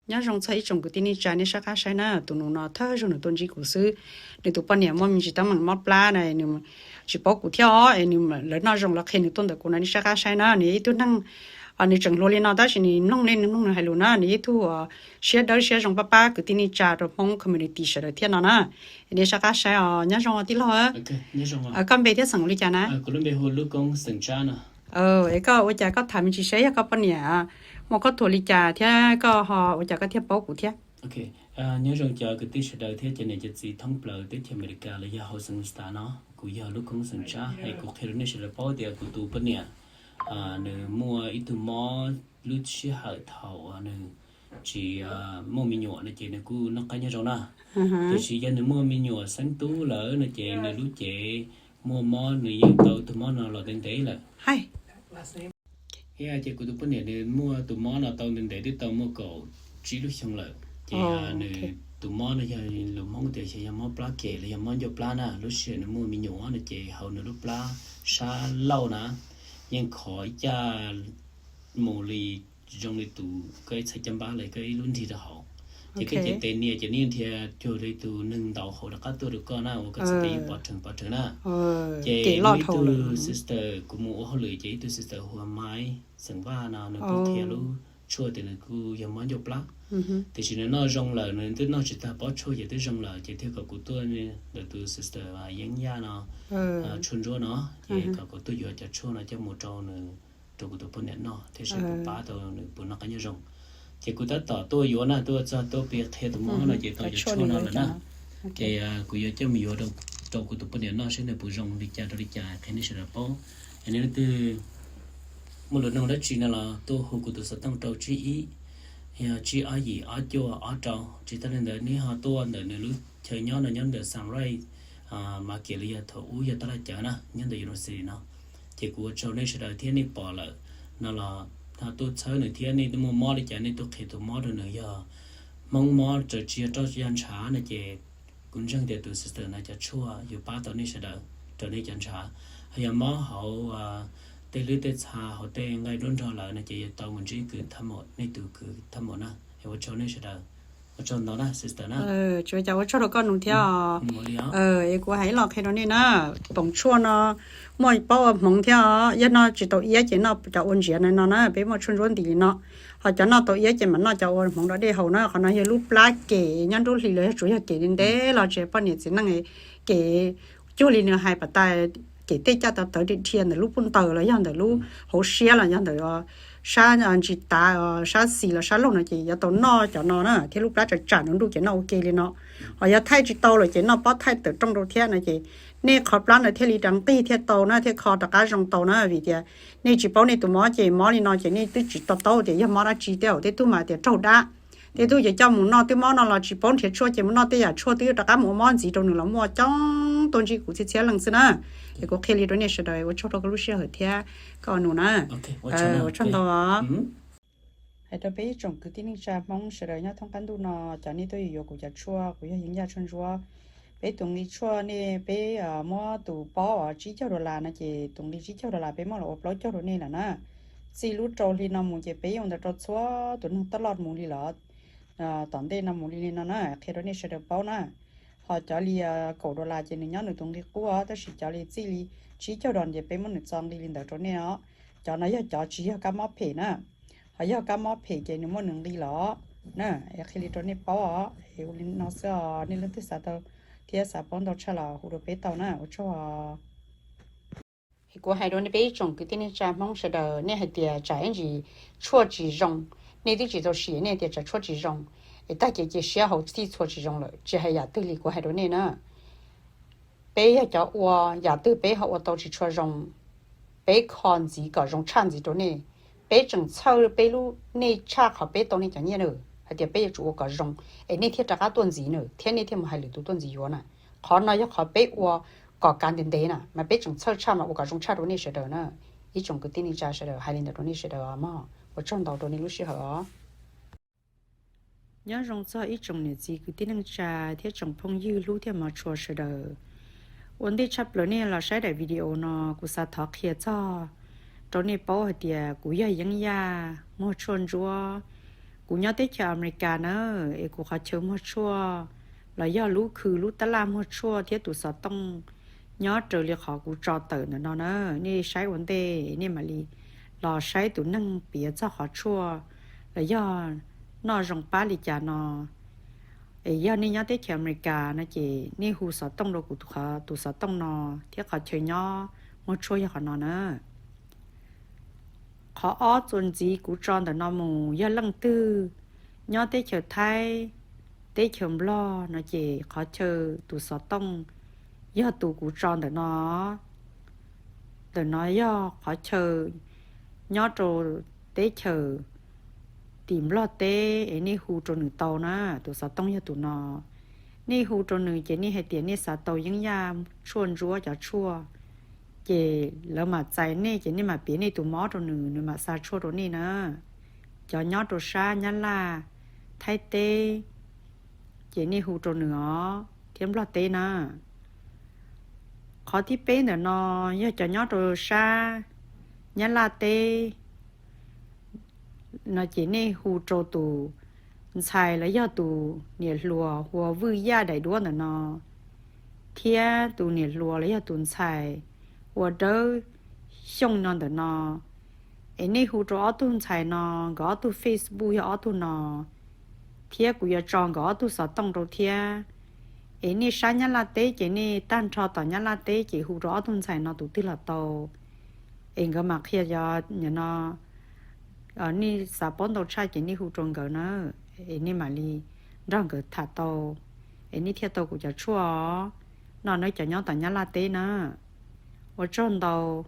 Nyob zoo txog ib tsoom kwv tij neej tsa, nej sab qab saib na, tus nus no thawj zaug nws tuaj ntsib kuv xwb. Nws tus poj niam muaj me ntsis teeb meem mob plab na, nws tsis paub kuv thiab os, es nws lawv noj zoo los qhia nws tuaj ntawm kuv no, nej sab qab saib na. Nws yog ib tug neeg, nws tseem hluas li no tab sis nws mloog nej, nws mloog nws hais lus na, nws yog ib tug siab dawb siab zoo pab pab kwv tij neej tsa rau Hmoob community sawv daws thiab no na. Nej sab qab saib os, nyob zoo tij laug. Koj npe thiab xeem li cas na? Es koj ua cas koj tham me ntsis seb yog koj poj niam muaj khaub thuas li cas thiab koj ho ua cas koj thiaj paub kuv thiab? Nyob zoo cov kwv tij sawv daws thiab cov niam cov txiv thoob plaws teb chaws Amelikas los yog hauv xeev Utah no, kuv yog Lub Koob xeem Tsab, es kuv qhia rau nej sawv daws paub tias kuv tus poj niam nws muaj ib tug mob lub sij hawm thaum nws tsis muaj me nyuam no ces nws kuj noj qab nyob zoo na. Tiam sis yog nws muaj me nyuam xeeb tub lawm no ces nws lub cev muaj mob, nws yeej tau tus mob no los ntev ntev lawm. Ces kuv tus poj niam nws muaj tus mob no tau ntev ntev, twb tau muaj kaum tsib lub xyoo lawm. Ces nws tus mob no yog lus Hmoob tias yog mob plab kem los yog mob ncauj plab na. Lub sij hawm nws muaj me nyuam no ces hauv nws lub plab sab laug na yeej khov ib cag mus li zoo li tus koj ib txhais caj npab los koj ib lub nrig rau hauv. Ces koj cev tes nias ces nws yeej dhia cuag li tus neeg ntaus hauv rov qab tuaj rau koj na, ua koj txhais tes yeej pov rheev pov rheev na. Ces muaj ib tug sister, kuv mus ua hauj lwm ces ib tug sister hu ua Maiv xeem Vaj no nws kuj qhia lub tshuaj tias nws kuj yog mob ncauj plab. Tiam sis nws noj zoo lawm, nws twb noj tsis tag pob tshuaj ces twb zoo lawm, ces thiaj kom kuv tuaj ntawm tus sister Yeeb Yaj no tshuaj ntsuab no, ces kom kuv tuaj yuav cov tshuaj no coj mus rau nws, rau kuv tus poj niam noj thiab seb puas pab tau nws puas noj qab nyob zoo. Ces kuv tab tom tuaj yuav na, tuaj txog tuaj piav qhia tus mob no ces tau cov tshuaj no lawm na. Ces kuv yuav coj mus yuav rau kuv tus poj niam noj seb nws puas zoo li cas rau li cas qhia nej sawv daws paub. Es nej leej twg muaj lus nug dab tsi no los tuaj hu kuv tus xov tooj rau tsib ib, yog tsib ob yim ob cuaj ob rau. Tsis tas li ntawd neb ho tuaj ntawm nws lub chaw nyob no nyob ntawm Sunrise Market los yog thaum ub yog tab laj cawv na nyob ntawm university no. Ces kuv ua tsaug nej sawv daws thiab nej pom lawm no los ho tuaj txhawb nws thiab, nej muaj mob li cas nej tuaj qhia tus mob rau nws. Yog Hmoob mob tsis yog roj yog ntshav no ces kuv ntseeg tias tus sister no cov tshuaj yuav pab tau nej sawv daws rau nej cov ntshav. Ho yog mob hauv tej hlwb tej txha hauv tej nqaij nruab nrog lawm no ces yuav tau mus ntsib kws thab maum, nej tus kws thab maum na. Es ua tsaug nej sawv daws, ua tsaug ntau na sister na. Tsis ua cas, ua tsaug rau koj nus thiab. Es kuv hais ib los qhia rau nej na, toom tshuaj no muaj paub ua hmoov thiab os. Yog no tsis tau iab ces noj cov ua ntsiav no na, peb muaj tshuaj ntsuab nti li no. Ho cov noj tau iab ces mam noj cov ua hmoov dov dej haus na. Qhov no yog lub plab kem nyob nruab hlis los yog tsuas yog kem ntev los tsis poj niam txiv neej kem cuag li nws hais pas tas, kem tej caj tawv tawv dhia ntawm lub pob ntaws los yog ntawm lub hauv siab los yog ntawm sab ntsis tav, sab xis los sab laug no ces yuav tau noj cov no na thiab lub plab tsam tsam nruab nruj ces noj ua ke li no. Ho yog thaij tsis tau lawm ces noj pob thaij tawm rooj rau thiab no ces nej qhov plab ntawd thiaj li rov nqig thiaj tau na, thiaj kho rov qab zoo tau na. Vim tias nej tsis paub nej tus mob ces mob li no ces nej twb tsis to taub tias yog mob dab tsi. Tej zaum tej tug mas tias raug dab, tej tug ces coj mus noj twb mob no los tsis paub nrhiav tshuaj ces mus noj tej yam tshuaj twb rov qab mus ua mob ntxiv rau nws los muaj coob tuaj ntsib kuv txhiab txhiab leej xwb na. Es kuv qhia li rau nej sawv daws, ua tsaug rau koj lub sij hawm thiab koj nus na. Ua tsaug ntau. Hais rau peb ib tsoom kwv tij neej tsa Hmoob sawv daws nyob thoob qab ntuj no, cov nej tuaj yuav kuv cov tshuaj, kuv yog Yeeb Yaj tshuaj ntsuab. Peb tus nqi tshuaj nej peb muab tus paub tsib caug dollar no ces tus nqi tsib caug dollar peb muab los ua plaub caug rau nej lawm na. Txij lub rau hli no mus ces peb yuav ua ntawd rau txhua tus neeg taj loj mus li los tom ntej no mus li li no na, qhia rau nej sawv daws paub na. Ho cov li kaum dollar ces nws nyob nws tus nqi qub os, tab sis cov li txij li tsib caug dollar ces peb muab nws txo nqi li ntawd rau nej os. Cov no yog cov tsis yog kab mob phem na, ho yog kab mob phem ces nws muaj nws nqi los na. Es qhia li rau nej paub os, es ua li no xwb os, nej leej twg xav tau thiab xav paub ntau tshaj los hu rau peb tau na, ua tsaug. Es kuv hais rau nej peb ib tsoom kwv tij neej tsa Hmoob sawv daws, nej hais tias tsam ib ntsis tshuaj tsis zoo, nej twb tsis tau sim nej tias tsam tshuaj tsis zoo, es tag kev cia siab hauv txhij txhua tsis zoo lawm, tsis hais yam twg li kuv hais rau nej na. Peb yog cov ua, yam twg peb ho ua tau tsis tshua zoo, peb kho ntxiv kom zoo tshaj ntxiv rau nej. Peb tseem txhawj peb lub nej tshaj qhov peb tau nej cov nyiaj na, hais tias peb yuav tsum ua kom zoo, es nej thiaj rov qab tuaj ntxiv na, thiab nej thiaj mus hais lwm tus tuaj ntxiv yuav na. Qhov no yog qhov peb ua kom kav ntev ntev na, mas peb tseem txhawj tshaj mas ua kom zoo tshaj rau nej sawv daws na. Ib tsoom kwv tij neej tsa sawv daws, hais li ntawd rau nej sawv daws os mog, ua tsaug ntau rau nej lub sij hawm os. Nyob zoo txog ib tsoom niam txiv kwv tij neej tsa thiab tsoom phooj ywg hlub thiab hmov tshua sawv daws. Ua ntej tshaj plaws nej los saib daim video no, kuv xav thov qhia txog rau nej paub hais tias kuv yog Yeeb Yaj muag tshuaj ntsuab, Kuv nyob teb chaws Amelikas na, es kuv qhov chaw muag tshuaj los yog lub khw lub tab laj muag tshuaj thiab tus xov tooj nyob raws li qhov kuv tso tawm ntawm no na. Nej saib ua ntej nej mam li los saib tus neeg piav txog qhov tshuaj los yog noj zoo pab li cas no. Es yog nej nyob teb chaws Amelikas no ces nej hu xov tooj rau kuv tus xov tooj no thiab qhov chaw nyob muag tshuaj yog qhov no na. Qhov ob txuas ntxiv kuv tso ntawm no mus, yog leej twg nyob teb chaws Thaib, teb chaws Nplog no ces qhov chaw tus xov tooj yog tus kuv tso ntawm no. Ntawm no yog qhov chaw nyob rau teb chaws tim Nplog teb es nej hu rau nws tau na. Tus xov tooj yog tus no. Nej hu rau nws ces nej hais tias nej xav tau yeeb yaj tshuaj ntsuab cov tshuaj, ces lawv mam txais nej ces nej mam piav nej tus mob rau nws, nws mam xa tshuaj rau nej na. Cov nyob rau sab Nyab Laj, Thaib teb, ces nej hu rau nws os, thiab Nplog teb na. Qhov thib peb ntawm no yog cov nyob rau sab Nyab Laj teb no ces nej hu rau tus ntxhais los yog tus niam hluas hu ua Vwj Yaj daim duab ntawm no, thiab tus niam hluas los yog tus ntxhais hu ua Dawb Xyooj no ntawm no. Es nej hu rau ob tug ntxhais no, nkawd ob tug Facebook yog ob tug no, thiab kuv yuav tso nkawd ob tug xov tooj rau thiab. Es nej sab Nyab Laj teb ces nej tag nrho tom Nyab Laj teb ces hu rau ob tug ntxhais no tus twg los tau. Es nkawd mam qhia cov no, nej xav paub ntau tshaj ces nej hu rau nkawd na, es nej mam li nrog nkawd tham tau, es nej thiaj tau kuv cov tshuaj os. No nawb cov nyob tom Nyab Laj teb na. Ua tsaug ntau.